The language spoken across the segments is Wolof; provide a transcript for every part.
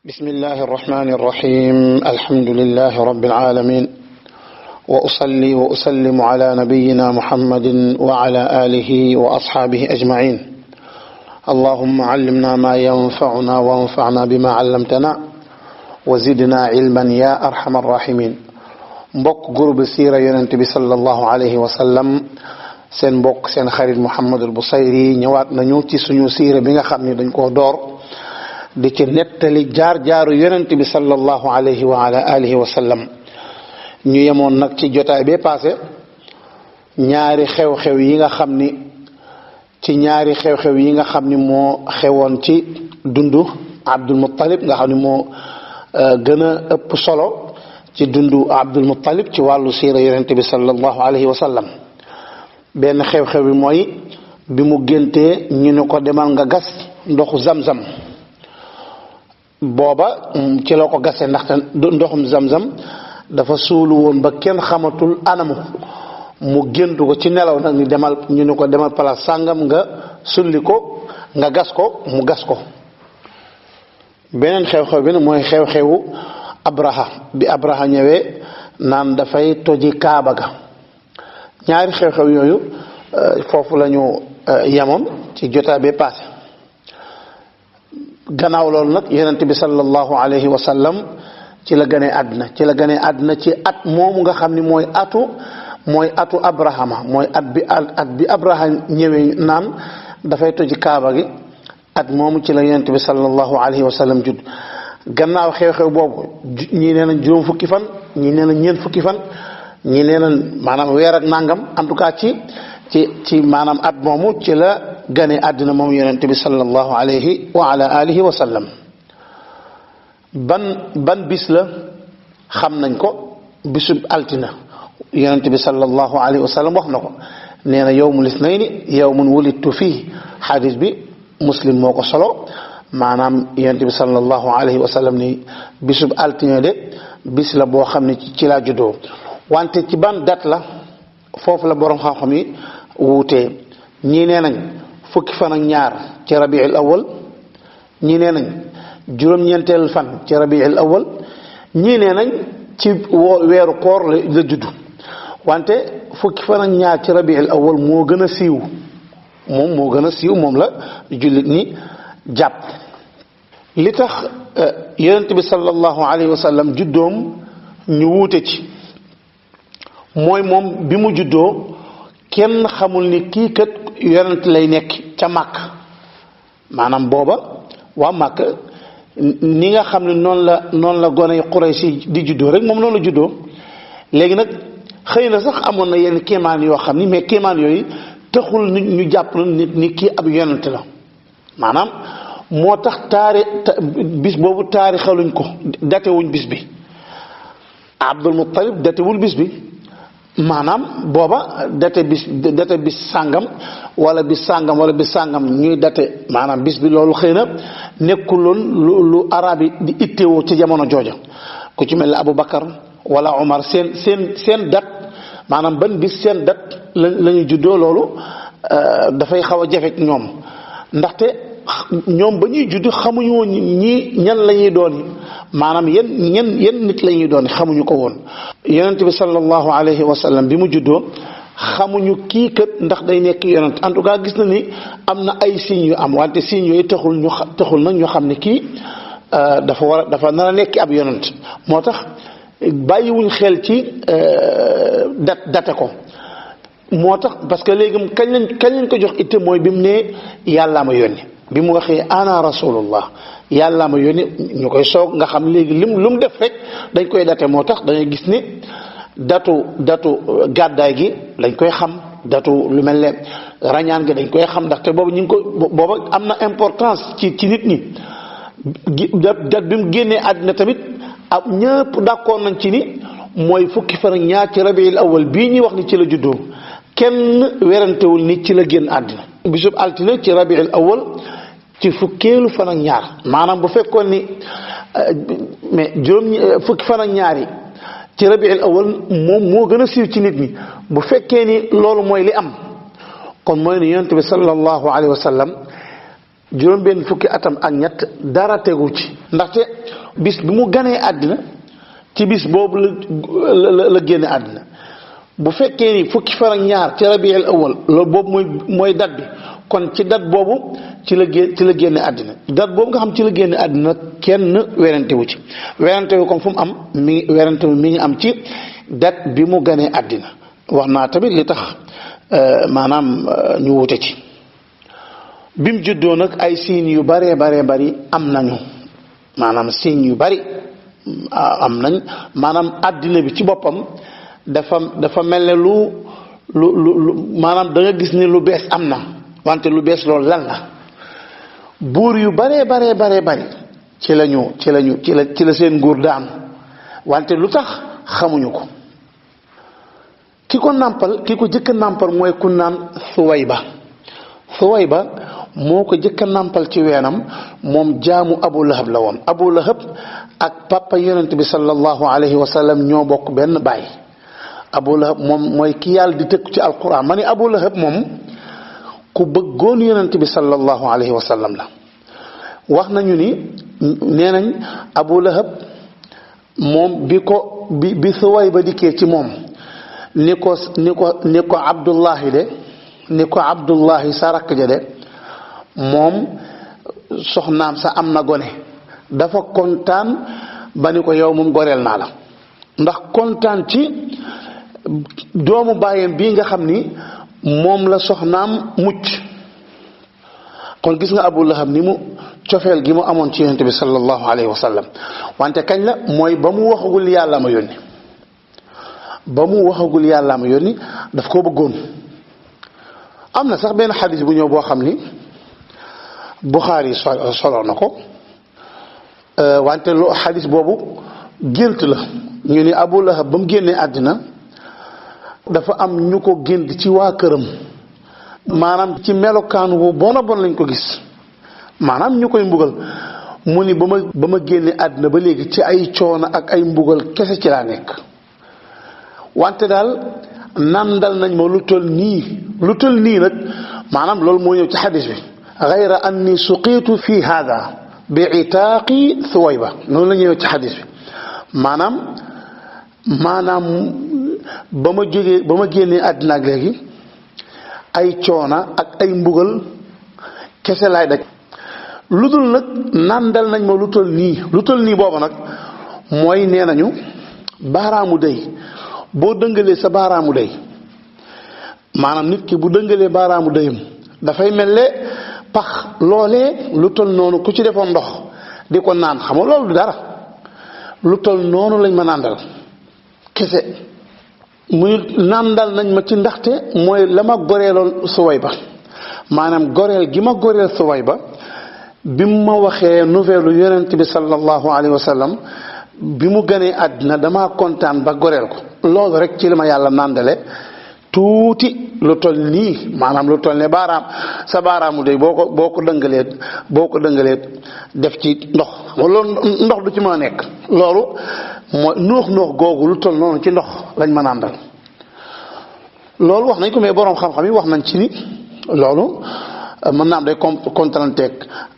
بسم الله الرحمن الرحيم الحمد لله رب العالمين وأصلي وأسلم على نبينا محمد وعلى آله وأصحابه أجمعين اللهم علمنا ما ينفعنا وانفعنا بما علمتنا وزدنا علما يا أرحم الراحمين mbokk groupe siira yonent bi sallallahu alayhi wa sallam seen mbokk seen xarit Mouhamadul Busayri ñëwaat nañu ci suñu siira bi nga xam ne dañ koo door di ci nettali jaar-jaaru yonent bi sallallahu alayhi wa ala alihi wa sallam ñu yemoon nag ci jotaay bee passé ñaari xew-xew yi nga xam ni moo xewoon ci dundu Abdul Muttalib nga xam ni moo gën a ëpp solo ci dundu Abdul Muttalib ci wàllu siira yonent bi sallallahu alayhi wa sallam benn xew-xew bi mooy bi mu géntee ñu ne ko demal nga gas ndoxu zamzam booba ci la ko gasee ndaxte ndoxum zamzam dafa suulu woon ba kenn xamatul anamu mu géntu ko ci nelaw nag ni demal ñu ne ko demal place sàngam nga sulli ko nga gas ko mu gas ko. beneen xew-xew bi nag mooy xew-xewu Abraha bi Abraha ñëwee naan dafay toji Kaaba ga ñaari xew-xew yooyu foofu la ñu yemoon ci jotaay bi passé gannaaw loolu nag yonent bi sallallahu alayhi wa sallam ci la gënee àddina ci at moomu nga xam ni mooy atu Abrahama mooy at bi Abraha ñëwee naan dafay toji Kaaba gi at moomu ci la yonent bi sallallahu alayhi wa sallam judd. gannaaw xew-xew boobu ñii nee nañ juróom fukki fan ñii nee nañ ñeent fukki fan ñii nee nañ maanaam weer ak nangam en tout cas ci maanaam at moomu ci la gane àddina moom yonent bi sallallahu alayhi wa ala alihi wa sallam. ban bis la xam nañ ko bisub altina yonent bi sallallahu alayhi wa sallam wax na ko nee na yawmul isnayni yawmun wulidtu fii xadis bi muslim moo ko solo. maanaam yonent bi sallallahu alayhi wa sallam ni bisub altine de bis la boo xam ne ci laa juddoo wante ci ban date la foofu la borom xam-xam yi wuutee ñii nee nañ fukki fan ak ñaar ci rabiul awal ñii nee nañ juróom-ñeenteel fan ci rabiul awal ñii nee nañ ci weeru koor la juddu wante fukki fan ak ñaar ci rabiul awal moo gën a siiw moom la jullit ni jàpp li tax yonent bi sallallahu alayhi wa sallam juddoom ñu wuute ci mooy moom bi mu juddoo kenn xamul ni kii kat yonent lay nekk ca màkk maanaam booba waa màkk ni nga xam ne noonu la gone Quraysh di juddoo rek moom noonu la juddoo léegi nag xëy na sax amoon na yenn kéemaan yoo xam ni mais kéemaan yooyu taxul ñu jàpp nit ni kii ab yonent la maanaam moo tax bis boobu taarixaluñ ko datewuñ bis bi Abdul Muttalib datewul bis bi maanaam booba date bis sàngam wala bis sàngam ñuy date maanaam bis bi loolu xëy na nekkuloon lu arab yi di ittewoo ci jamono jooja ku ci mel ne Abu Bakar wala Omar seen dat maanaam ban bis seen dat la ñu juddoo loolu dafay xaw a jafe ñoom ndaxte ñoom ba ñuy judd xamuñu woon ñii ñan la ñuy doon maanaam yan nit la ñuy doon xamuñu ko woon. yonent bi sallallahu alayhi wa sallam bi mu juddoo xamuñu kii kat ndax day nekk yonent en tout cas gis na ni am na ay signes yu am wante signes yooyu taxul nag ñu xam ne kii dafa nar a nekk ab yonent moo tax bàyyiwuñ xel ci date ko. moo tax parce que léegi kañ lañ ko jox itte mooy bi mu ne yàllaa ma yónni bi mu waxee ana rasulullah yàllaa ma yónni ñu koy soog nga xam léegi lu mu def rek dañ koy date moo tax dañuy gis ni datu gàddaay gi dañ koy xam datu lu mel ne rañaan gi dañ koy xam ndaxte boobu ñu ngi ko booba am na importance ci nit ñi dat bi mu génnee àddina tamit ab ñëpp d'accord nañ ci ni mooy fukki fan ak ñaar ci rabiul awal bii ñuy wax ni ci la juddoo kenn werantewul ni ci la génn àddina bisub altine ci rabiul awal ci fukkeelu fan ak ñaar maanaam bu fekkoon ni mais fukki fan ak ñaar yi ci rabiul awal moom moo gën a siiw ci nit ñi bu fekkee ni loolu mooy li am kon mooy ni yonent bi sallallahu alayhi wa sallam juróom benn fukki atam ak ñett dara tegu ci ndaxte bis bi mu ganee àddina ci bis boobu la génne àddina. bu fekkee ni fukki fan ak ñaar ci rabiul awal loolu boobu mooy date bi kon ci date boobu ci la génne àddina date boobu nga xam ci la génne àddina kenn werante wu ci werante wu comme fu mu am werante wu mi ngi am ci date bi mu ganee àddina wax naa tamit li tax maanaam ñu wute ci bi mu juddoo nag ay signes yu bari am nañu maanaam signes yu bari am nañ maanaam àddina bi ci boppam dafa mel ne lu maanaam da nga gis ni lu bees am na wante lu bees loolu lan la buur yu bari ci la seen nguur daan wante lu tax xamuñu ko ki ko jëkk a nàmpal mooy ku naan Suwayba moo ko jëkk a nàmpal ci weenam moom jaamu Abu Lahab la woon Abu Lahab ak papa yonent bi sallallahu alayhi wa sallam ñoo bokk benn baay Abu Lahab moom mooy ki yàlla di tëkku ci alquran ma ne Abu Lahab moom ku bëggoon yonent bi sallallahu alayhi wa sallam la wax nañu ni nee nañ Abu Lahab moom bi Suwayba dikkee ci moom ni ko Abdullahi sa rakk ja de moom soxnaam sa am na gone dafa kontaan ba ni ko yow moom goreel naa la ndax kontaan ci doomu baayam bii nga xam ni moom la soxnaam mucc kon gis nga Abu Lahab ni mu cofeel gi mu amoon ci yonent bi sallallahu alayhi wa sallam wante kañ la mooy ba mu waxagul yàlla ma yónni daf koo bëggoon am na sax benn xadis bu ñëw boo xam ni Buxaari solo na ko wante loo xadis boobu gént la ñu ni Abu Lahab ba mu génnee àddina dafa am ñu ko gént ci waa këram maanaam ci melokaan wu bon lañ ko gis maanaam ñu koy mbugal mu ni ba ma génnee àddina ba léegi ci ay coono ak ay mbugal kese ci laa nekk wante daal nandal nañ ma lu toll nii nag maanaam loolu moo ñëw ci xadis bi gayra anni suqiitu fi hada bi itaaqi Suwayba noonu la ñëwee ci xadis bi maanaam ba ma génnee àddina ak léegi ay coona ak ay mbugal kese laay daj lu dul nag nandal nañ ma lu toll nii booba nag mooy nee nañu baaraamu day boo dëngalee sa baaraamu day maanaam nit ki bu dëngalee baaraamu dayam dafay mel ne pax loolee lu toll noonu ku ci defoon ndox di ko naan xam nga loolu du dara lu toll noonu lañ ma nàndal kese muy nàndal nañ ma ci ndaxte mooy la ma goreeloon Suwayba maanaam goreel gi ma goreel Suwayba bi mu ma waxee nouvelle yonent bi sallallahu alayhi wa sallam bi mu gënee àddina damaa kontaan ba goreel ko loolu rek ci li ma yàlla nàndale tuuti lu toll nii maanaam lu toll ne sa baaraamu day boo ko dëngalee def ci ndox loolu ndox du ci mën a nekk loolu mooy noox googu lu toll noonu ci ndox lañ ma nàndal loolu wax nañ ko mais boroom xam-xam yi wax nañ ci ni loolu mën naa am day contranteeg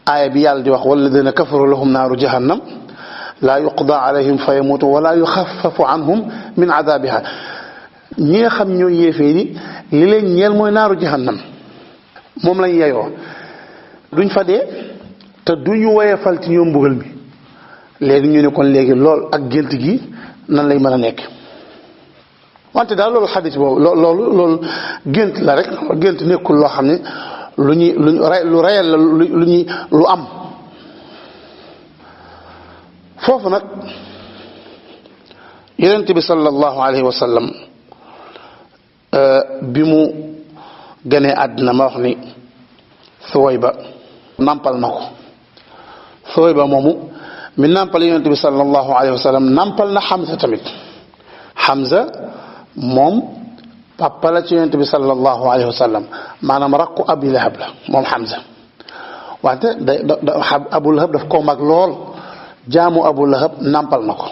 aaya bi yàlla di wax walladina kafaru lahum naaru jahannam laa yuqda alayhim fa yamutu wala yuxafafu anhum min adabiha ñi nga xam ñooy yéefee ni li leen ñeel mooy naaru jahannam moom lañ yeyoo duñ fa dee te duñu woyefal ci ñoom mbugal mi léegi ñu ne kon léegi lool ak gént gi nan lay mën a nekk wante daal loolu xadis boobu loolu gént la rek gént nekkul loo xam ne lu rayal la lu am foofu nag yonent bi sallallahu alayhi wa sallam bi mu gënee àddina ma wax ni Suwayba nampal na ko Suwayba moomu mi nampal yonent bi sallallahu alayhi wa sallam nampal na Hamza tamit Hamza moom papa la ci yonent bi sallallahu alayhi wa sallam maanaam rakku Abi Lahab la moom Hamza wante Abu Lahab daf koo mag lool jaamu Abu Lahab nampal na ko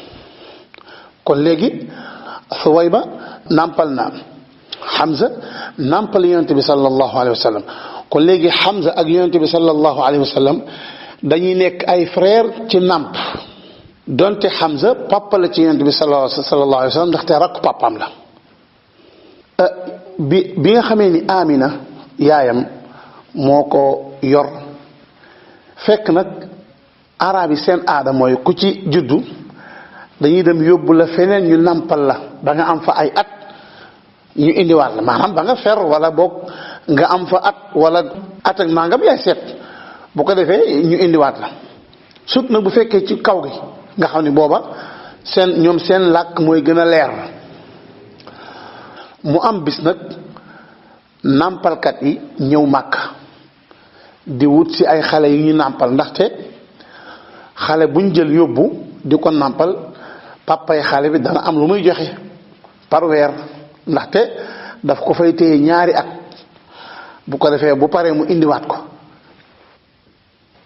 kon léegi Suwayba nampal na Hamza nampal yonent bi sallallahu alayhi wa sallam kon léegi Hamza ak yonent bi sallallahu alayhi wa sallam dañuy nekk ay frère ci namp donte Hamza papa la ci yonent bi sallallahu alayhi wa sallam ndaxte rakk papaam la bi nga xamee ni Amina yaayam moo ko yor fekk nag arab yi seen aada mooy ku ci juddu dañuy dem yóbbu la feneen ñu nampal la ba nga am fa ay at ñu indiwaat la maanaam ba nga fer wala boog nga am fa at wala at ak nangam yaay seet bu ko defee ñu indiwaat la surtout nag bu fekkee ci kaw gi nga xam ni booba ñoom seen làkk mooy gën a leer mu am bis nag nàmpalkat yi ñëw màkk di wut si ay xale yu ñu nàmpal ndaxte xale buñ jël yóbbu di ko nàmpal papay xale bi dana am lu muy joxe par weer ndaxte daf ko fay téye ñaari at bu ko defee bu paree mu indiwaat ko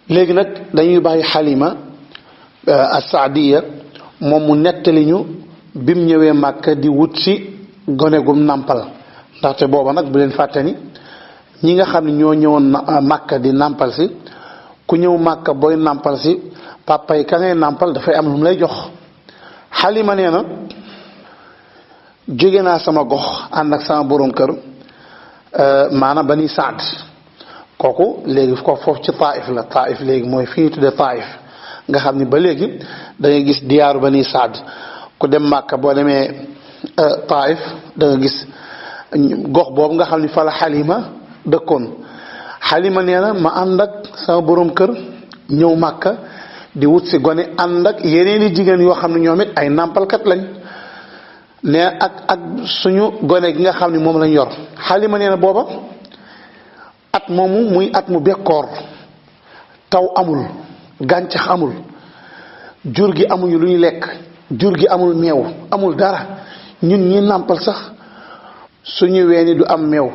léegi nag dañuy bàyyi Halima as-Saadiya moom mu nettali ñu bim ñëwee Màkka di wut si gone gum nàmpal ndaxte booba nag bu leen fàtte ni ñi nga xam ne ñoo ñëwoon Màkka di nàmpal si ku ñëw Màkka booy nàmpal si papa yi ka ngay nàmpal dafay am lu mu lay jox Halima nee na jóge naa sama gox ànd ak sama borom kër maanaam Bani Saad kooku léegi ko foofu ci Taif la Taif léegi mooy fi ñu tuddee Taif nga xam ni ba léegi da ngay gis diyaaru Bani Saad ku dem Màkka boo demee Taif da nga gis gox boobu nga xam ni fa la Halima dëkkoon Halima nee na ma ànd ak sama borom kër ñëw Màkka di wut si gone ànd ak yeneen i jigéen yoo xam ne ñoom it ay nàmpalkat lañ ne ak suñu gone gi nga xam ne moom lañ yor Halima nee na booba at moomu muy at mu bekkoor taw amul gàncax amul jur gi amuñu lu ñu lekk jur gi amul meew amul dara ñun ñi nàmpal sax suñu weeni du am meew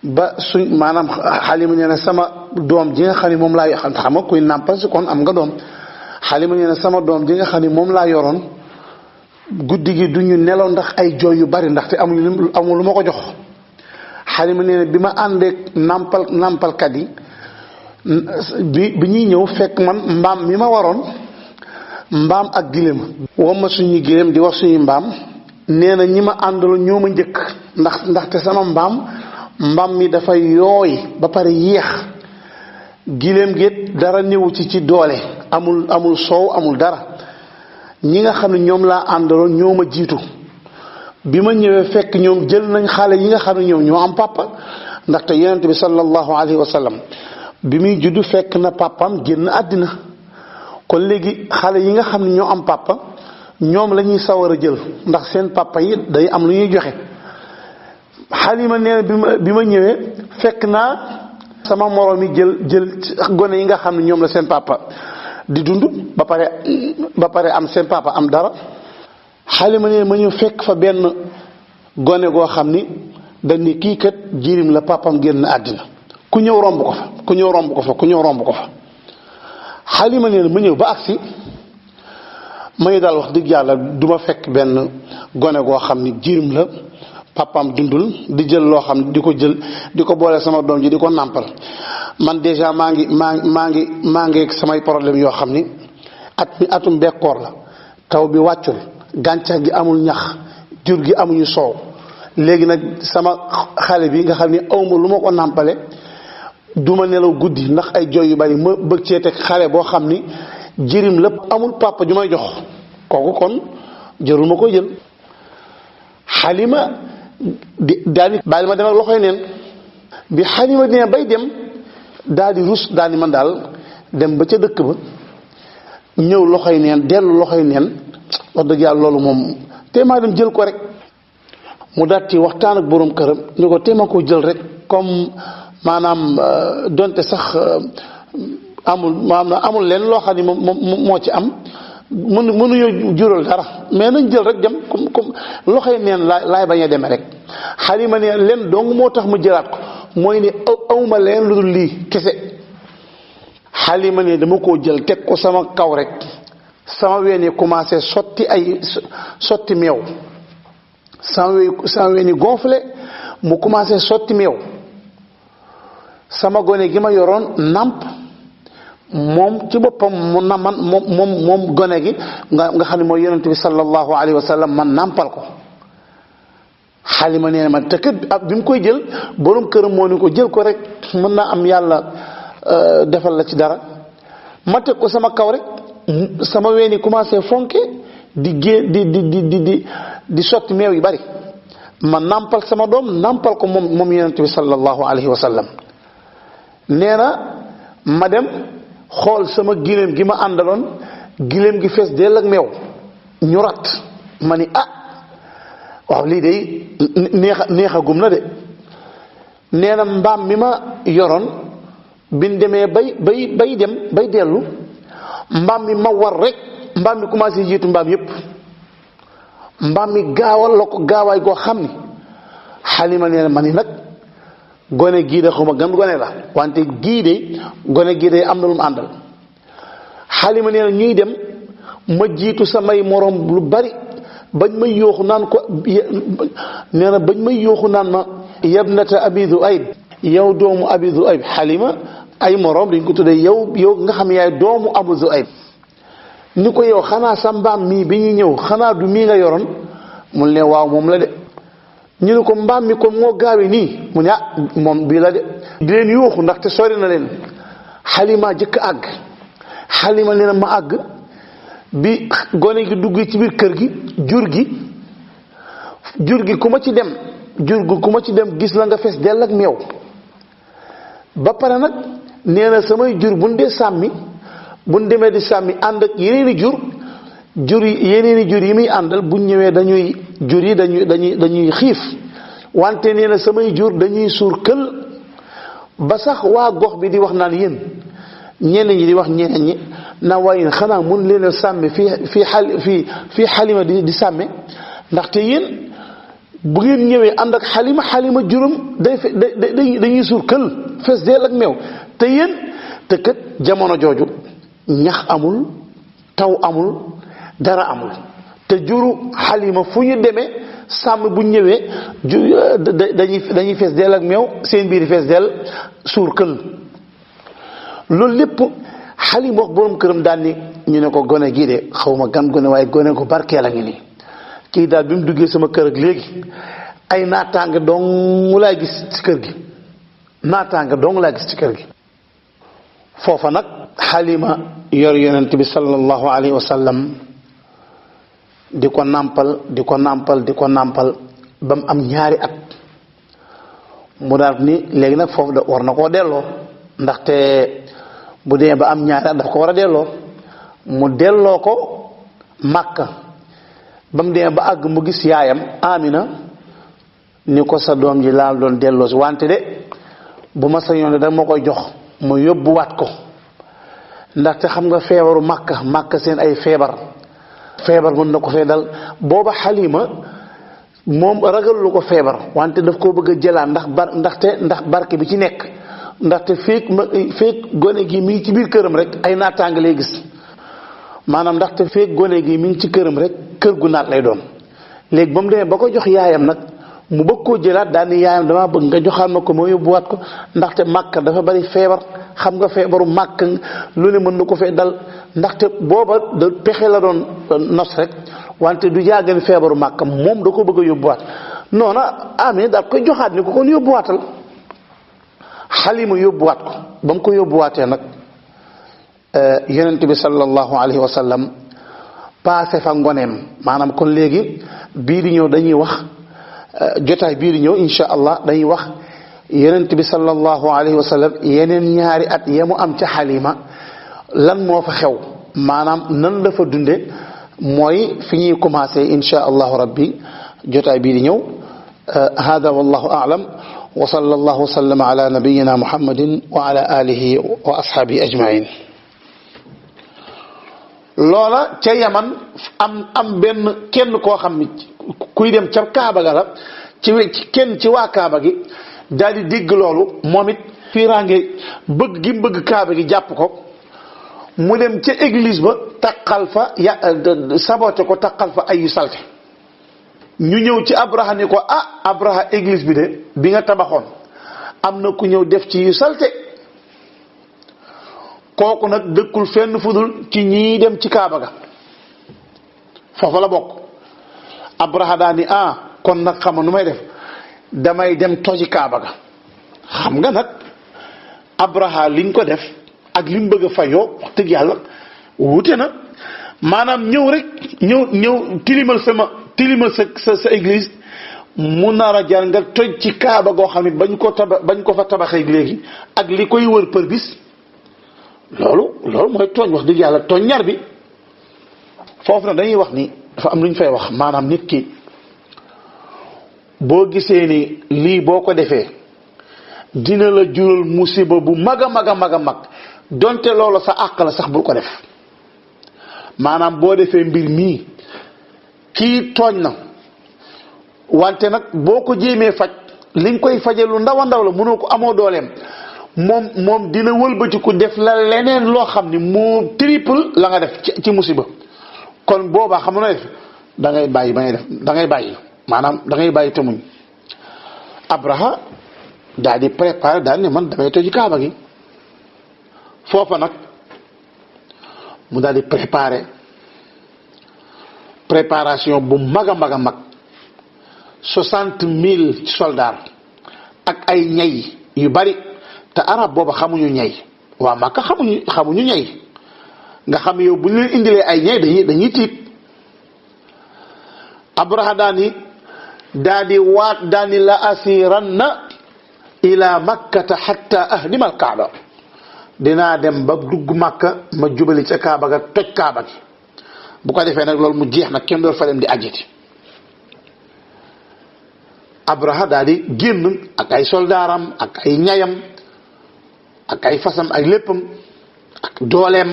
ba maanaam Halima nee na sama doom ji nga xam ne moom laa xam nga kuy nàmpal si kon am nga doom Halima nee na sama doom ji nga xam ne moom laa yoroon guddi gi du ñu nelaw ndax ay jooy yu bari ndaxte amul lu ma ko jox Halima nee na bi ma àndeek nàmpalkat yi bi ñuy ñëw fekk man mbaam mi ma waroon mbaam ak giléem wom ma suñuy giléem di wax suñuy mbaam nee na ñi ma àndaloon ñoo ma njëkk ndaxte sama mbaam mi dafay yooy ba pare yéex giléem géet dara néewu ci doole amul soow amul dara ñi nga xam ne ñoom laa àndaloon ñoo ma jiitu bi ma ñëwee fekk ñoom jël nañ xale yi nga xam ne ñoom ñoo am papa ndaxte yonent bi sallallahu alayhi wa sallam bi muy juddu fekk na papam génn àddina kon léegi xale yi nga xam ne ñoo am papa ñoom la ñuy sawar a jël ndax seen papa yi day am lu ñuy joxe Halima nee na bi ma ñëwee fekk naa sama moroom yi jël gone yi nga xam ne ñoom la seen papa di dund ba pare am seen papa am dara Halima nee na ma ñëw fekk fa benn gone goo xam ni dañ ni kii kat jirim la papam génn àddina ku ñëw romb ko fa Halima nee na ma ñëw ba agsi may daal wax dëgg yàlla duma fekk benn gone goo xam ni jirim la papam dundul di jël loo xam di ko jël di ko boole sama doom ji di ko nàmpal man déjà maa ngi samay problème yoo xam ni atum bekkoor la taw bi wàccul gàncax gi amul ñax jur gi amuñu soow léegi nag sama xale bi nga xam ni awma lu ma ko nàmpale duma nelaw guddi ndax ay jooy yu bari ma bëgg cee teg xale boo xam ni jirim lépp amul papa ju may jox kooku kon jërul ma koy jël Halima daal di bàyyi ma dem ak loxoy neen bi Halima dina bay dem daal di rus daal di man daal dem ba ca dëkk ba ñëw loxoy neen dellu loxoy neen wax dëgg yàlla loolu moom téemaa dem jël ko rek mu daal ci waxtaan ak borom këram ñu ko téema koo jël rek comme maanaam donte sax amul leen loo xam ne moo ci am mënuñoo jural dara mais nañ jël rek dem comme loxoy neen laay bañ a demee rek Halima ne leen dong moo tax mu jëlaat ko mooy ne awma leen lu dul lii kese Halima ne dama koo jël teg ko sama kaw rek sama ween yi commencé sotti meew sama ween yi gonflé mu commencé sotti meew sama gone gi ma yoroon nàmp moom ci boppam mu na man moom gone gi nga xam ne mooy yonent bi sallallahu alayhi wa sallam man nàmpal ko. Xalima nee na ma te kat bi mu koy jël borom këram moo ni ko jël ko rek mën naa am yàlla defal la ci dara. ma teg ko sama kaw rek sama weeni commencé fonke di gé di sotti meew yu bari ma nàmpal sama doom nàmpal ko moom yonent bi sallallahu alayhi wa sallam. nee na ma dem xool sama giléem gi ma àndaloon giléem gi fees dell ak meew ñu rat ma ni waaw lii de neexa gum na de. nee na mbaam mi ma yoroon biñ demee bay dellu mbaam mi ma war rek mbaam mi commencé jiitu mbaam yépp mbaam mi gaawal la ko gaawaay goo xam ni Xalima nee na ma ni nag gone gii de xawma gan gone la wante gone gii de am na lu mu àndal. Xalima nee na ñuy dem ma jiitu samay morom lu bari bañ may yooxu naan ko nee na bañ may yooxu naan ma yabnata abi Du'ayb yow doomu abi Du'ayb. Xalima ay morom dañ ko tuddee yow nga xam yaay doomu abu Du'ayb. ni ko yow xanaa sa mbaam mii bi ñuy ñëw xanaa du mii nga yoroon mun ne waaw moom la de. ñu ne ko mbaam mi kon moo gaawe nii mu ne moom bii la de. di leen yooxu ndaxte sori na leen. Xalima jëkk àgg. Xalima nee na ma àgg bi gone gi dugg ci biir kër gi jur gi ku ma ci dem gis la nga fees dell ak meew. ba pare nag nee na samay jur buñ demee di sàmmi ànd ak yeneeni jur yi muy àndal buñ ñëwee dañuy xiif wante nee na samay jur dañuy suur kël ba sax waa gox bi di wax naan yéen ñenn ñi di wax ñeneen ñi na waaye xanaa mun leen a sàmme fii Xalima di sàmme ndaxte yéen bu ngeen ñëwee ànd ak Xalima juróom dañuy suur kël fees deel ak meew te yéen te kat jamono jooju ñax amul taw amul dara amul te juru Xalima fu ñu demee sàmm bu ñëwee dañuy fees deel ak meew seen biir fees deel suur kël. loolu lépp Xalima wax borom këram daal ni ñu ne ko gone gii de xawma gan gone waaye gone ko barkeel a ngi nii kii daal bi mu duggee sama kër ak léegi ay naataange dong laay gis ci kër gi foofa nag Xalima yor yonent bi sallallahu alayhi wa sallam di ko nàmpal ba mu am ñaari at mu daal ni léegi nag foofu da war na koo delloo ndaxte bu dee ba am ñaari at daf ko war a delloo mu delloo ko Màkka. ba mu demee ba àgg mu gis yaayam Amina ni ko sa doom ji laal doon delloo si wante de bu ma sañoon de da ma koy jox mu yóbbuwaat ko ndaxte xam nga feebaru Màkka seen ay feebar mën na ko fee dal. booba Xalima moom ragal lu ko feebar wante daf koo bëgg a jëlaat ndax barke bi ci nekk ndaxte feek gone gi mi ngi ci biir këram rek ay naataange lay gis maanaam ndaxte feek gone gi mi ngi ci këram rek kër gu naat lay doon. léegi ba mu demee ba ko jox yaayam nag mu bëgg koo jëlaat daal ni yaayam damaa bëgg nga joxaat ma ko moo yóbbuwaat ko ndaxte Màkka dafa bari feebar xam nga feebaru Màkka lu ne mën na ko fee dal ndaxte booba da pexe la doon nos rek wante du jàggani feebaru Màkka moom da ko bëgg a yóbbuwaat noona amee daal koy joxaat ni ko kon yóbbuwaatal. Xalima yóbbuwaat ko ba mu ko yóbbuwaatee nag yonent bi sallallahu alayhi wa sallam paase fa ngoneem maanaam kon léegi bii di ñëw dañuy wax jotaay bii di ñëw insha allah dañuy wax yonent bi sallallahu alayhi wa sallam yeneen ñaari at ya mu am ca Xalima lan moo fa xew maanaam nan la fa dunde mooy fi ñuy commencé insha allahu rabbi jotaay bii di ñëw hada wallahu a'lam wa sallallahu wa sallam ala nabiyyina muhammadin wa ala alihi wa ashabihi ajmain. loola ca Yaman am benn kenn koo xam ni kuy dem ca Kaaba ga la kenn ci waa Kaaba gi daal di dégg loolu moom it fiiraange bëgg gi bëgg Kaaba gi jàpp ko mu dem ca église ba taqal fa saboté ko taqal fa ay yu salte. ñu ñëw ci Abraha ni ko Abraha église bi de bi nga tabaxoon am na ku ñëw def ci yu salte kooku nag dëkkul fenn fudul ci ñii dem ci kaaba ga foofa la bokk. Abraha daa ni kon nag xam nu may def damay dem toji kaaba ga. xam nga nag Abraha liñ ko def ak li mu bëgg a fayoo wax dëgg yàlla wute na maanaam ñëw rek ñëw tilimal sa église mu nar a jar nga toj ci kaaba goo xam ne bañ ko fa tabaxee léegi ak li koy wër për bis loolu mooy tooñ wax dëgg yàlla tooñ ñaar bi. foofu nag dañuy wax ni dafa am lu ñu fay wax maanaam nit ki boo gisee ni lii boo ko defee dina la jural musiba bu mag a mag a mag a mag donte loolu sa àq la sax bul ko def maanaam boo defee mbir mii kii tooñ na wante nag boo ko jéemee faj li nga koy faje lu ndaw a ndaw la mënoo ko amoo dooleem moom dina wëlbatiku def la leneen loo xam ni moo triple la nga def ci musiba. kon boobaa xam na def da ngay bàyyi ba ngay def da ngay bàyyi maanaam da ngay bàyyi te muñ. Abraha daal di préparé daal ne man damay toji kaaba gi foofa nag mu daal di préparation bu mag a mag a mag 60,000 soldats ak ay ñay yu bari te arab booba xamuñu ñay waa Makka xamuñu ñay nga xam yow bu ñu leen indilee ay ñay dañuy tiit. Abraha daani waat daani la asiranna ila makkata hatta ahdima al kaaba dinaa dem ba dugg Makka ma jubali ca kaaba ga toj kaaba gi bu ko defee nag loolu mu jeex nag kenn doon fa dem di ajjati. Abraha daal di génn ak ay soldaaram ak ay ñayam ak ay fasam ak léppam ak dooleem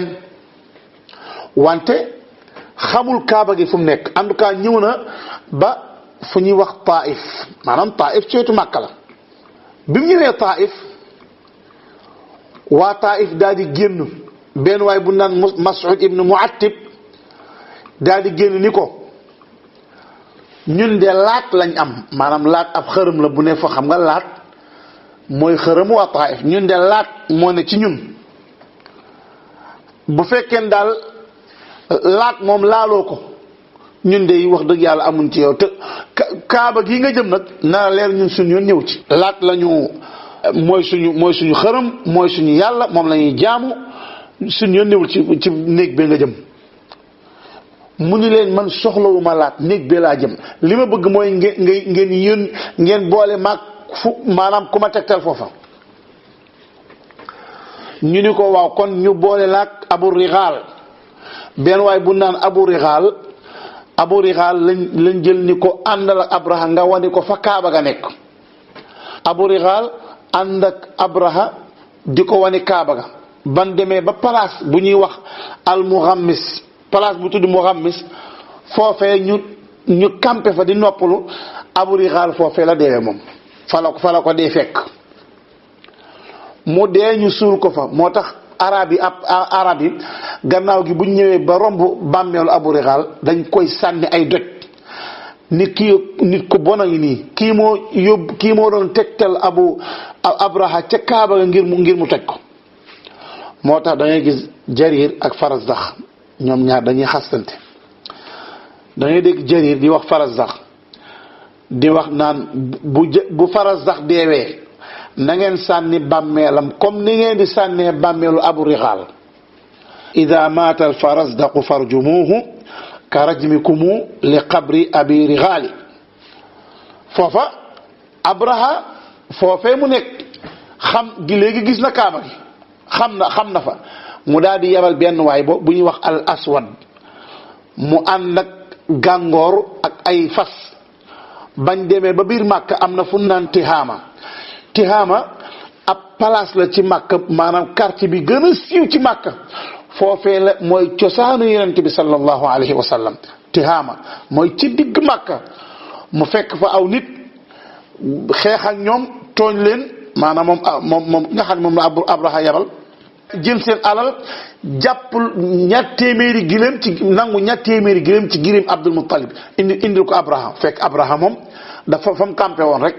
wante xamul kaaba gi fu mu nekk en tout cas ñëw na ba fu ñuy wax Taif maanaam Taif ci wetu Makka la. bi mu ñëwee Taif waa Taif daal di génn benn waay bu naan Mas'ud ibn Mu'attib daal di génn ni ko ñun de laat lañ am maanaam laat ab xërëm la bu ne fa xam nga laat mooy xërëmu waa Taif ñun de laat moo ne ci ñun bu fekkee daal laat moom laaloo ko ñun de wax dëgg yàlla amuñ ci yow te kaaba gii nga jëm nag na leer ñun suñu yoon ñëw ci. laat lañu mooy suñu xërëm mooy suñu yàlla moom la ñuy jaamu suñu yoon ñëwul ci néeg bi nga jëm. mu ni leen man soxlawuma laat néeg bee laa jëm li ma bëgg mooy ngeen boole maag maanaam ku ma tegtal foofa. ñu ni ko waaw kon ñu boole laag Abu Rigal benn waay bu naan Abu Rigal lañ jël ni ko àndal ak Abraha nga wane ko fa Kaaba ga nekk. Abu Rigal ànd ak Abraha di ko wane Kaaba ga ban demee ba place bu ñuy wax al-Mughammis place bu tudd Mughammis foofee ñu campé fa di noppalu Abu Rigal foofee la deewee moom fa la ko dee fekk mu dee ñu suul ko fa moo tax arab yi gannaaw gi bu ñu ñëwee ba romb bàmmeelu Abu Rigal dañ koy sànni ay doj nit ku bon a ngi nii kii moo doon tegtal Abraha ca Kaaba ga ngir mu toj ko. moo tax da ngay gis Jarir ak Farazdax ñoom ñaar dañuy xastante da ngay dégg Jarir di wax Farazdax di wax naan bu Farazdax deewee na ngeen sànni bàmmeelam comme ni ngeen di sànnee bàmmeelu Abu Rigal ida maata al Farazdaxu farjumuhu ka rajmikumu li qabri Abi Rigali foofa Abraha foofee mu nekk xam gi léegi gis na Kaaba gi xam na fa mu daal di yabal benn waay bu ñuy wax al aswad mu ànd ak gàngoor ak ay fas bañ demee ba biir Màkka am na fu naan Tihaama ab place la ci Màkka maanaam quartier bi gën a siiw ci Màkka foofee la mooy cosaanu yonent bi sallallahu alayhi wa sallam. Tihaama mooy ci digg Màkka mu fekk fa aw nit xeex ak ñoom tooñ leen maanaam moom nga xam ne moom la Abraha yabal jël seen alal jàpp ñaar téeméeri gileem ci gileem Abdul Muttalib indil ko Abraha fekk Abraha moom dafa fa mu campé woon rek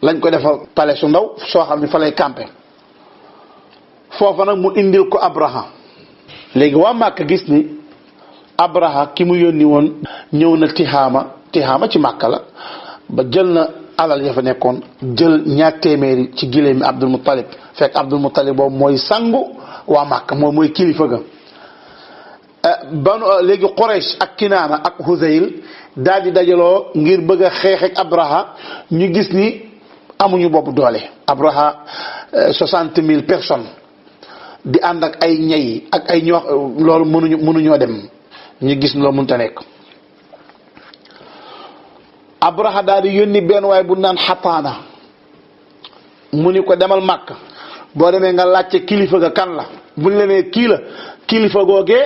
lañ ko defal palais su ndaw soo xam ne fa lay campé foofa nag mu indil ko Abraha léegi waa Màkka gis ni Abraha ki mu yónni woon ñëw na Tihaama ci Màkka la ba jël na alal ya fa nekkoon jël 2 téeméeri ci giléemi Abdul Muttalib fekk Abdul Muttalib boobu mooy sangu waa Màkka mooy kilifa ga léegi Quraysh ak Kinaana ak Huzayl daal di dajaloo ngir bëgg a xeex ak Abraha ñu gis ni amuñu bopp doole. Abraha 60,000 personnes di ànd ak ay ñay ak ay ñoo loolu mënuñoo dem ñu gis loolu mënut a nekk. Abraha daal di yónni benn waay bu naan Xataana mu ni ko demal Màkka boo demee nga laajte kilifa ga kan la buñ la nee kii la kilifa googee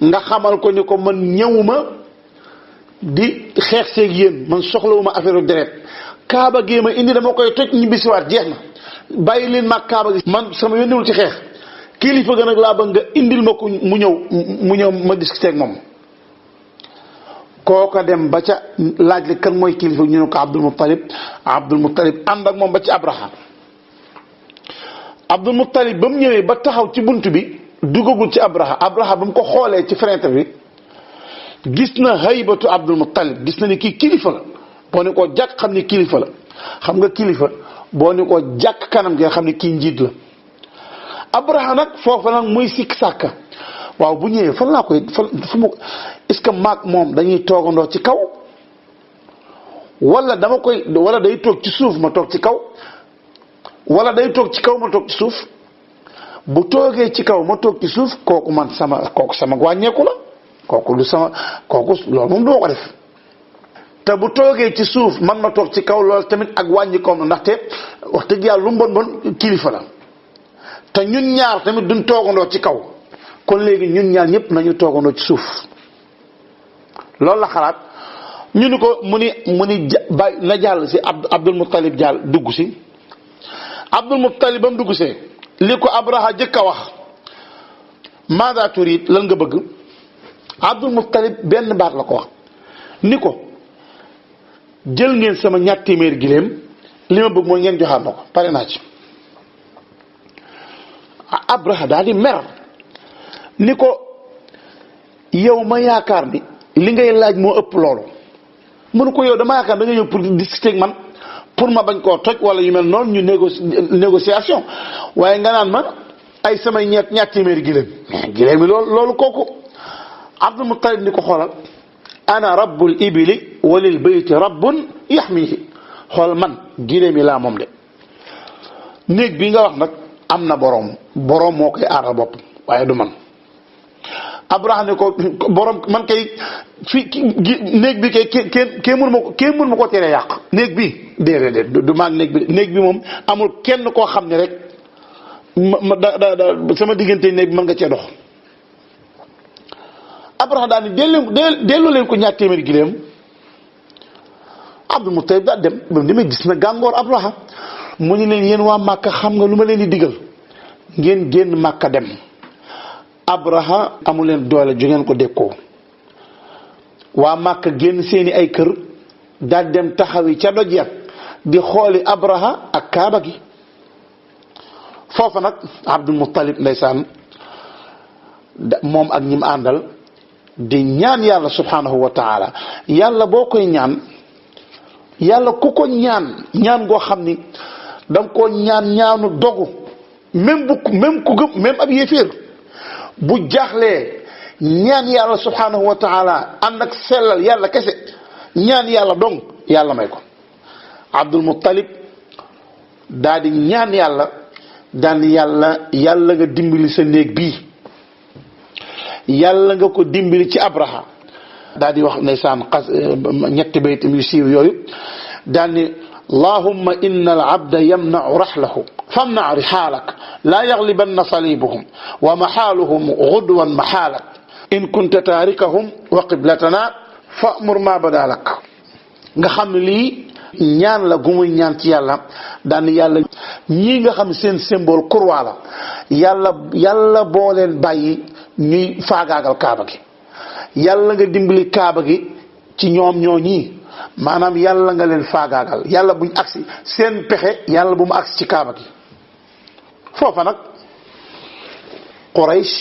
nga xamal ko ni ko man ñëwuma di xeex seeg yéen man soxlawuma affaire deret kaaba gee ma indi dama koy toj ñibbisiwaat jeex na bàyyi leen maag kaaba gi man sama yónniwul ci xeex kilifa ga nag laa bëgg nga indil ma ko mu ñëw ma discuter ak moom. kooka dem ba ca laaj li kan mooy kilifa ñu ne ko Abdul Muttalib ànd ak moom ba ci Abraha Abdul Muttalib ba mu ñëwee ba taxaw ci bunt bi duggagul ci Abraha ba mu ko xoolee ci fenêtre bi gis na haybatu Abdul Muttalib gis na ni kii kilifa la boo ni ko jàkk xam ni kilifa la xam nga kilifa boo ni ko jàkk kanam gi nga xam ni kii njiit la. Abraha nag foofu nag muy sikk sàkka waaw bu ñëwee fan laa koy fu ma est-ce que maag moom dañuy toogandoo ci kaw wala day toog ci suuf ma toog ci kaw wala day toog ci kaw ma toog ci suuf bu toogee ci kaw ma toog ci suuf kooku sama wàññeeku la kooku loolu moom doo ko def te bu toogee ci suuf man ma toog ci kaw loolu tamit ak wàññikoom la ndaxte wax dëgg yàlla lu mu bon kilifa la te ñun ñaar tamit duñ toogandoo ci kaw kon léegi ñun ñaar ñëpp nañu toogandoo ci suuf loolu la xalaat ñu ni ko mu ni bàyyi na jàll si Abdul Muttalib jàll dugg si Abdul Muttalib ba mu dugg see li ko Abraha jëkk a wax maada turid lan nga bëgg Abdul Muttalib benn baat la ko wax ni ko jël ngeen sama 2 téeméer giléem li ma bëgg mooy ngeen joxaat ma ko pare naa ci. Abraha daal di mer ni ko yow ma yaakaar ni li ngay laaj moo ëpp loolu mënu ko yow dama yaakaar da nga ñëw pour discuter ak man pour ma bañ koo toj wala yu mel noonu ñu négociation waaye nga naan ma ay samay 2 téeméeri giléem yi loolu kooku Abdul Muttalib ni ko xoolal ana rabbul ibili walil bayti rabbun yaxmihi xool man giléem yi laa moom de néeg bi nga wax nag am na boroom moo koy aaral bopp waaye du man. Abraha ne ko boroom man kay néeg bi kay kenn mënu ma ko teree yàq néeg bi déedéet du maag néeg bi moom amul kenn koo xam ne rek sama diggante néeg bi mën nga cee dox. Abraha daal ni delloo leen ko 2 téeméeri giléem Abdul Muttalib daal dem ba mu demee gis na gàngoor Abraha mu ñu leen yéen waa Màkka xam nga lu ma leen di digal ngeen génn Màkka dem Abraha amu leen doole ju ngeen ko dékkoo waa Màkka génn seeni ay kër daal dem taxawi ca doj ya di xooli Abraha ak Kaaba gi foofa nag Abdul Muttalib ndeysaan moom ak ñi mu àndal di ñaan yàlla subhanahu wa taala yàlla boo koy ñaan yàlla ku ko ñaan goo xam ni da nga koo ñaanu dogu même ku gëm même ab yéeféer bu jaaxlee ñaan yàlla subhanahu wa taala ànd ak sellal yàlla kese ñaan yàlla dong yàlla may ko. Abdul Muttalib daal di ñaan yàlla daan yàlla nga dimbali sa néeg bii yàlla nga ko dimbali ci Abraha daal di wax ndeysaan 2 baytam yu siiw yooyu daal ni allahumma inna al abda yamna'u rahlahu famna' rihaalak laa yaglibanna salibuhum wa maxaaluhum gudwan maxaalak in kunta taarikahum wa qiblatana fa'mur ma badalak nga xam ne lii ñaan la gu muy ñaan ci yàlla daan yàlla ñii nga xam seen symbole croix la yàlla boo leen bàyyi ñuy faagaagal kaaba gi yàlla nga dimbali kaaba gi ci ñoom ñoo ñii maanaam yàlla nga leen faagaagal yàlla buñ agsi seen pexe yàlla bu mu agsi ci kaaba gi foofa nag Quraysh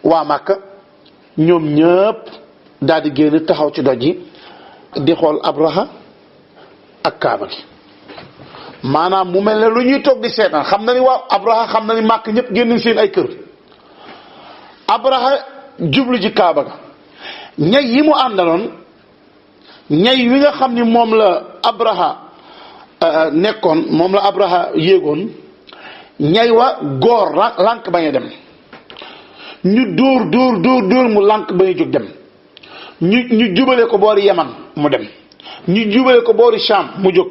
waa Màkka ñoom ñëpp daal di génn taxaw ci doj yi di xool Abraha ak Kaaba gi maanaam mu mel ne lu ñuy toog di seetaan xam na ni waa Abraha xam na ni Màkka ñëpp génn seen ay kër Abraha jublu ci Kaaba ga ñay yi mu àndaloon ñay wi nga xam ni moom la Abraha nekkoon moom la Abraha yéegoon ñay wa góor lànk bañ a dem ñu dóor mu lànk bañ a jóg dem ñu jubale ko boori Yaman mu dem ñu jubale ko boori Sham mu jóg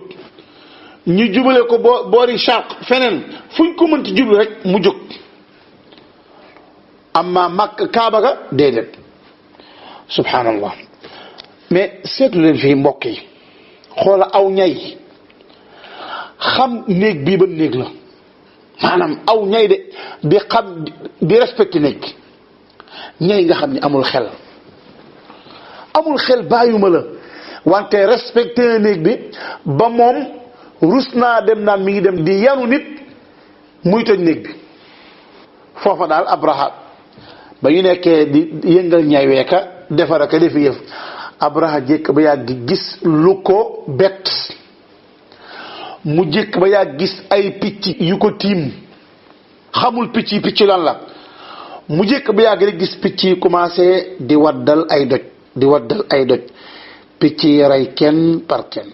ñu jubale ko boori Sharq feneen fuñ ko mënti jublu rek mu jóg amma Makka Kaaba ga déedéet subhanallah mais seetu leen fii mbokk yi xoola aw ñay xam néeg bii ba néeg la maanaam aw ñay de di xam di respecté néeg ñay nga xam ni amul xel bàyyuma la wante respecté na néeg bi ba moom rus naa dem naan mi ngi dem di yanu nit muy toj néeg bi foofa daal Abraha ba ñu nekkee di yëngal ñay weeka defar ak defi yëf Abraha jékk ba yàgg gis lu ko bett mu jékk ba yàgg gis ay picc yu ko tiim xamul picc lan la mu jékk ba yàgg rek gis picc yi commencé di waddal ay doj picc yi rey kenn par kenn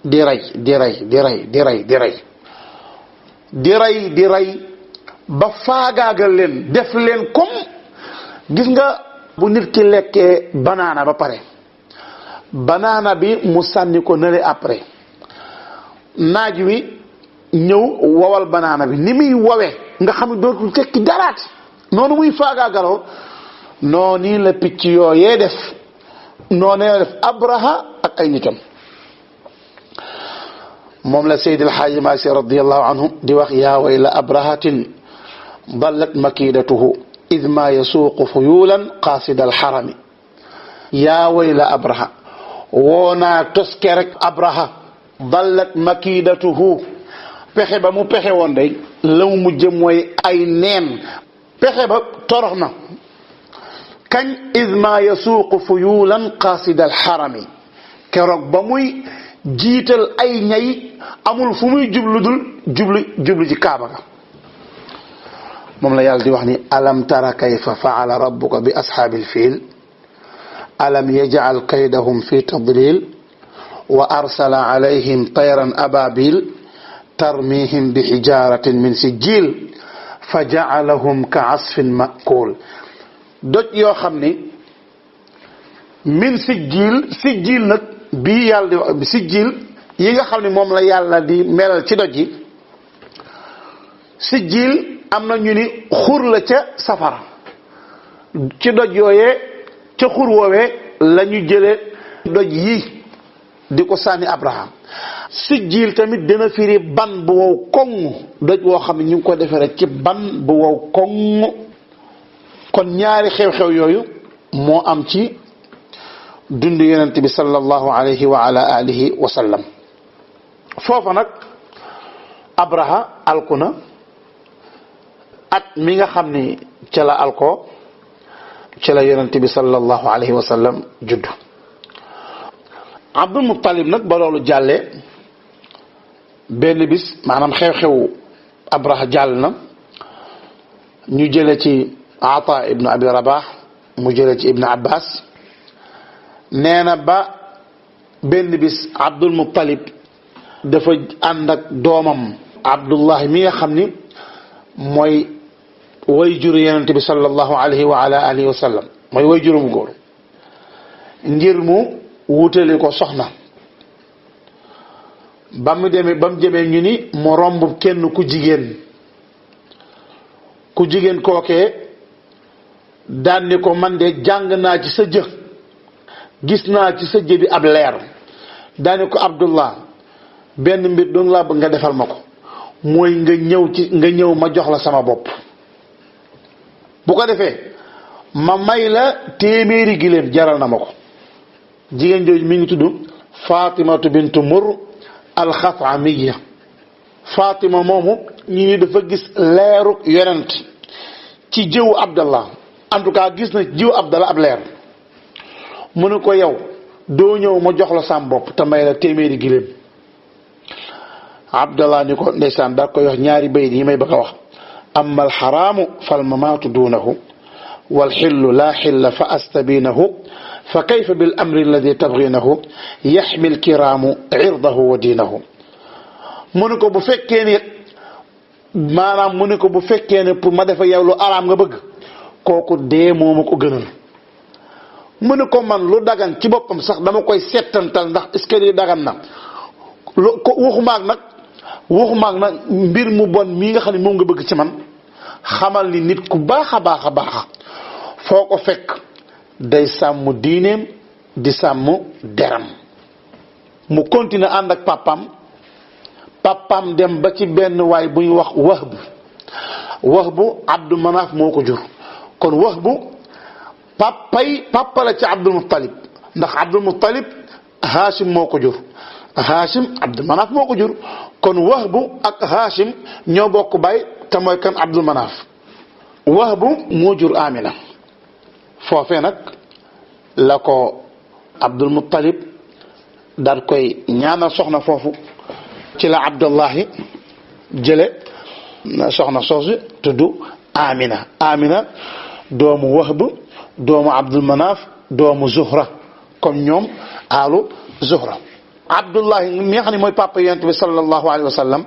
di rey ba faagaagal leen def leen comme gis nga bu nit ki lekkee banaana ba pare banaana bi mu sànni ko nële après naaj wi ñëw wowal banaana bi ni muy wowee nga xam ne dootul tekki daraat noonu muy faagaagaloo noonu la picc yooyee def noonu la def Abraha ak ay nitam moom la Seydi El Hadji Malick Sy radiyallahu anhu di wax yaa wayla abrahatin dallat makidatuhu id ma yasuuqu fuyulan qaasida alxarami yaa wayla Abraha woonaa toske rek Abraha dallat makidatuhu pexe ba mu pexe woon day la mu mujj mooy ay neen pexe ba torox na kañ isma yasuuqu fuyulan qaasida alxarami keroog ba muy jiital ay ñay amul fu muy jublu ci Kaaba ga moom la yàlla di wax ni alam tara kayfa faala rabbuka bi ashaabil fiil alam yaj'al kaydahum fi tadlil wa arsala alayhim tayran ababil tarmihim bi hijaratin min sijil fa ja'alahum ka asfin ma'kul doj yoo xam ni min sijil nag bii yàlla di sijil yi nga xam ne moom la yàlla di melal ci doj yi sijil am na ñu ni xur la ca safara ci doj yooyee ca xur woowee la ñu jëlee doj yi di ko sànni Abraham sijil tamit dina firi ban bu wow koŋ doj woo xam ne ñu ngi ko defee rek ci ban bu wow koŋ kon ñaari xew-xew yooyu moo am ci dund yonent bi sallallahu alayhi wa ala alihi wa sallam foofa nag Abraha alku na at mi nga xam ni ca la alko ca la yonent bi sallallahu alayhi wa sallam judd Abdul Muttalib nag ba loolu jàllee benn bis maanaam xew-xewu Abraha jàll na ñu jële ci Ata ibnu Abi Rabah mu jële ci Ibnu Abbas nee na ba benn bis Abdul Muttalib dafa ànd ak doomam Abdullah mi nga xam ni mooy way juru yonent bi sallallahu alayhi wa ala alihi wa sallam mooy way juru mu góor ngir mu wutali ko soxna ba mu jëmee ñu ni mu romb kenn ku jigéen kookee daan ni ko man de jàng naa ci sa jë gis naa ci sa jë bi ab leer daani ko Abdullah benn mbir doon laa bëgg nga defal ma ko mooy nga ñëw ma jox la sama bopp bu ko defee ma may la téeméeri giléem jaral na ma ko jigéen jooju mi ngi tudd Fatimatu bintu Mur al-Xatamiya Fatima moomu ñu ni dafa gis leeruk yonent ci jëwu Abdallah en tout cas gis na jiwu Abdallah ab leer mu ne ko yow doo ñëw ma jox la sam bopp te may la téeméeri giléem Abdallah ni ko ndeysaan daa koy wax ñaari bayit yi may bëgg a wax amma alxaraamu fal mamaatu duunahu wal xillu laa xilla fa astabinahu fa kayfa bil amri alladi tabginahu yaxmi alkiraamu irdahu wa diinahu mu ne ko bu fekkee ne maanaam mu ne ko bu fekkee ne pour ma defa yow lu araam nga bëgg kooku dee moo ma ko gënal mu ne ko man lu dagan ci boppam sax dama koy settantal ndax est-ce que li dagan na lu ko waxumaag nag mbir mu bon mii nga xam ne moom nga bëgg ci man xamal ni nit ku baax a baax a baax foo ko fekk day sàmm diineem di sàmm deram mu continuer ànd ak papam dem ba ci benn waay bu ñu wax Wahbu Abdul Manaf moo ko jur kon Wahbu papa la ci Abdul Muttalib ndax Abdul Muttalib Hashim moo ko jur Hashim Abdul Manaf moo ko jur kon Wahbu ak Hashim ñoo bokk baay te mooy kan Abdul Manaf Wahbu moo jur Amina foofee nag la ko Abdul Muttalib daal koy ñaanal soxna foofu ci la Abdullahi jële soxna soosu tudd Amina doomu Wahb doomu Abdul Manaf doomu Zuhra comme ñoom aalu Zuhra Abdullahi mi nga xam ne mooy papa yonent bi sallallahu alayhi wa sallam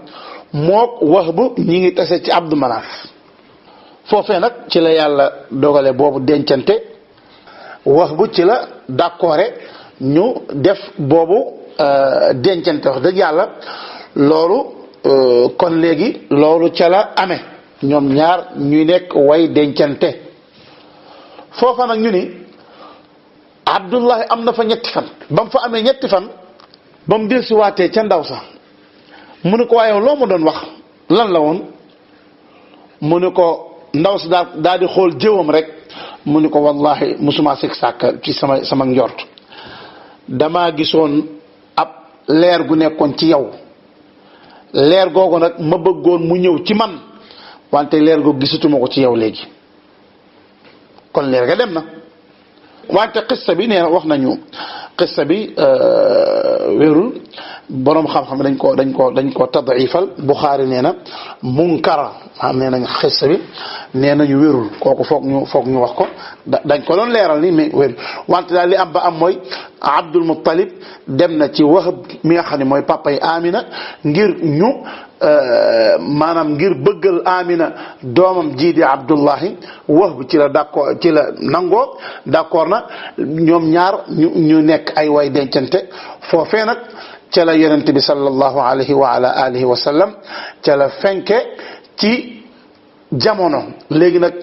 mook Wahb ñi ngi tase ci Abdul Manaf foofee nag ci la yàlla dogale boobu dencante Wahb ci la d'accord ñu def boobu dencante wax dëgg yàlla loolu kon léegi loolu ca la amee ñoom ñaar ñuy nekk way dencante foofa nag ñu ni Abdullahi am na fa ñetti fan ba mu fa amee ñetti fan ba mu dellusi waatee ca ndaw sax mu ne ko waaye loo ma doon wax lan la woon mu ne ko ndaw si daal di xool jëwam rek mu ne ko wallahi musuma sikk sàkk ci sama njort damaa gisoon ab leer gu nekkoon ci yow leer googu nag ma bëggoon mu ñëw ci man wante leer googu gisatuma ko ci yow léegi kon leer ga dem na wante xissa bi nee na wax nañu xissa bi wérul boroom xam-xam dañ ko tadifal Buxaari nee na munkara am nee nañ xissa bi nee nañu wérul kooku foog ñu wax ko dañ ko doon leeral ni mais wérul wante daal li am ba am mooy Abdul Muttalib dem na ci Wahb mi nga xam ne mooy papay Amina ngir ñu maanaam ngir bëggal Amina doomam jii di Abdullahi Wahb ci la d'accord ci la nangoo d'accord na ñoom ñaar ñu nekk ay way dencante foofee nag ca la yonent bi sallallahu alayhi wa ala alihi wa sallam ca la fenke ci jamono léegi nag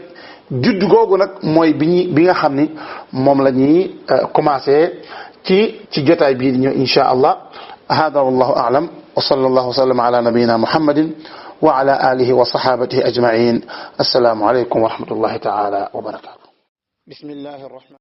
judd googu nag mooy bi nga xam ni moom la ñuy commencé ci jotaay bii di ñëw insha allah hada wallahu a'lam wa sallallahu wa sallam ala nabiyyina muhammadin wa ala alihi wa sahabatihi ajma'in assalamu alaykum wa rahmatullahi ta'ala wa barakatuh bismillahir rahman